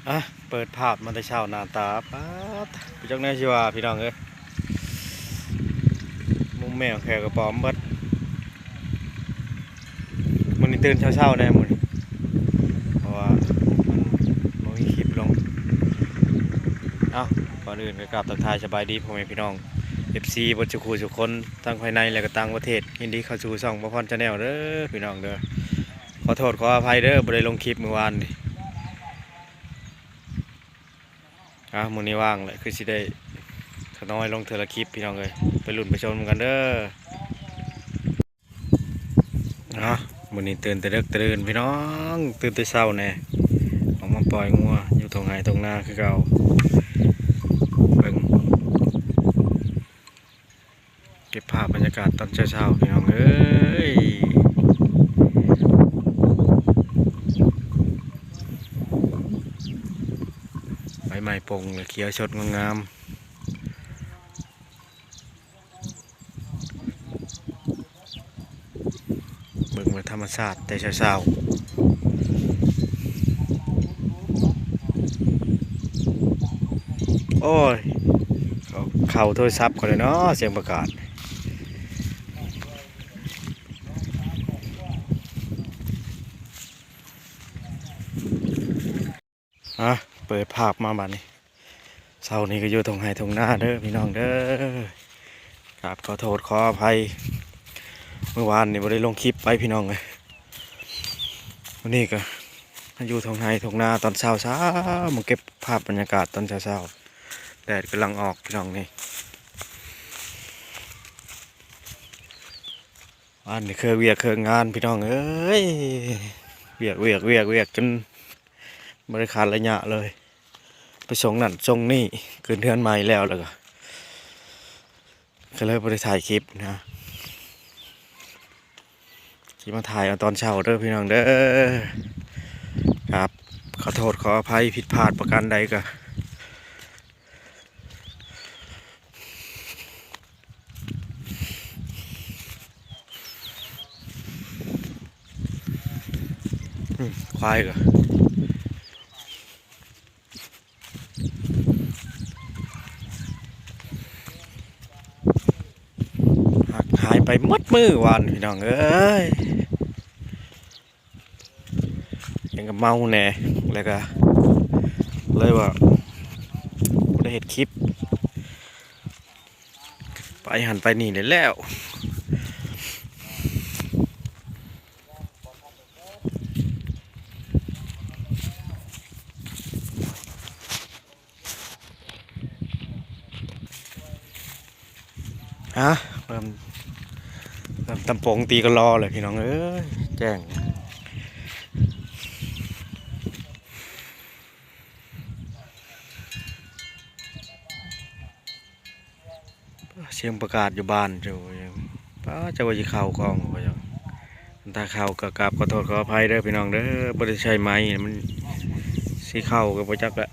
ອ່ະ ເປີດພາບມາແຕ່ເຊົ້າ ໜ້າຕາ ປາດ ບໍ່ຈັກແນວຊິວ່າ ພີ່ນ້ອງເອີຍ ມຸມແມວແຂ້ກະປອມເບິດ. ມື້ນີ້ຕື່ນເຊົ້າໆແດ່ມື້ນີ້ ເພາະວ່າມັນບໍ່ມີຄລິບລົງ. ເອົ້າ ກ່ອນອື່ນກໍກາບທັກທາຍສະບາຍດີພໍ່ແມ່ພີ່ນ້ອງ ເອັຟຊີ ເບິດສູ່ຄູ່ສູ່ຄົນ ທັງພາຍໃນ ແລະກໍຕ່າງປະເທດ. ຍິນດີເຂົ້າສູ່ຊ່ອງບ່າວພອນ Channel ເດີ ພີ່ນ້ອງເດີ. ຂໍໂທດຂໍອະໄພເດີ ບໍ່ໄດ້ລົງຄລິບມື້ວານນີ້. ອ່ະ ມື້ນີ້ວ່າງແຫຼະ ຄືຊິໄດ້ຂະນ້ອຍລົງເທື່ອລະຄລິບ ພີ່ນ້ອງເອີຍ. ໄປລຸ້ນໄປຊົມນຳກັນເດີ. ອ່ະ ມື້ນີ້ຕື່ນແຕ່ເດິກຕື່ນ ພີ່ນ້ອງ ຕື່ນແຕ່ເຊົ້າແດ່ ອອກມາປ່ອຍງົວຢູ່ທົ່ງໄຮ່ທົ່ງນາຄືເກົ່າ. ເບິ່ງ ເກັບພາບບັນຍາກາດຕອນເຊົ້າໆ ພີ່ນ້ອງເອີຍ. ໃບໄມ້ປົ່ງແລະຂຽວສົດງາມ. ເບິ່ງວ່າທຳມະຊາດແຕ່ເຊົ້າໆ. ໂອ້ຍ ເຂົ້າໂທລະສັບຂ້ອຍເລີຍເນາະ ສຽງປະກາດ. ອ່ະ ເປີດພາບມາບາດນີ້ ເຊົ້ານີ້ກໍຢູ່ທົ່ງໄຮ່ທົ່ງນາເດີ ພີ່ນ້ອງເດີ. ກາບຂໍໂທດຂໍອະໄພ ມື້ວານນີ້ບໍ່ໄດ້ລົງຄລິບໄປ ພີ່ນ້ອງເອີຍ. ມື້ນີ້ກໍມາຢູ່ທົ່ງໄຮ່ທົ່ງນາຕອນເຊົ້າໆ ມາເກັບພາບບັນຍາກາດຕອນເຊົ້າໆ. ແດດກຳລັງອອກ ພີ່ນ້ອງນີ້. ອັນນີ້ຄືວຽກຄືງານ ພີ່ນ້ອງເອີຍ ວຽກ ວຽກ ວຽກ ວຽກ ຈົນບໍ່ໄດ້ຂາດໄລຍະເລີຍ. ໄປສົ່ງນັ້ນສົ່ງນີ້ ຂຶ້ນເຮືອນໃໝ່ແລ້ວ ແລ້ວກໍ ກໍເລີຍບໍ່ໄດ້ຖ່າຍຄລິບນະ. ຊິມາຖ່າຍເອົາຕອນເຊົ້າເດີ ພີ່ນ້ອງເດີ. ກາບຂໍໂທດຂໍອະໄພ ຜິດພາດປະການໃດກໍ ອືມ ຄວາຍກໍຫາຍໄປໝົດມື້ວານ ພີ່ນ້ອງເອີຍ. ຍັງກໍເມົາແດ່ ແລ້ວກໍເລີຍວ່າບໍ່ໄດ້ເຮັດຄລິບ ໄປຫັ້ນໄປນີ້ແຫຼະແລ້ວ. ຮະ ເລີ່ມ ເລີ່ມຕຳປົງຕີກະລໍແລ້ວ ພີ່ນ້ອງເອີຍ ແຈ້ງ. ສຽງປະກາດຢູ່ບ້ານຢູ່ ປ້າ ຈັກວ່າຊິເຂົ້າກ້ອງບໍ່ຈັກ. ຖ້າເຂົ້າກໍກາບຂໍໂທດຂໍອະໄພເດີ ພີ່ນ້ອງເດີ ບໍ່ໄດ້ໃຊ້ໄມ ມັນຊິເຂົ້າກໍບໍ່ຈັກແຫຼະ.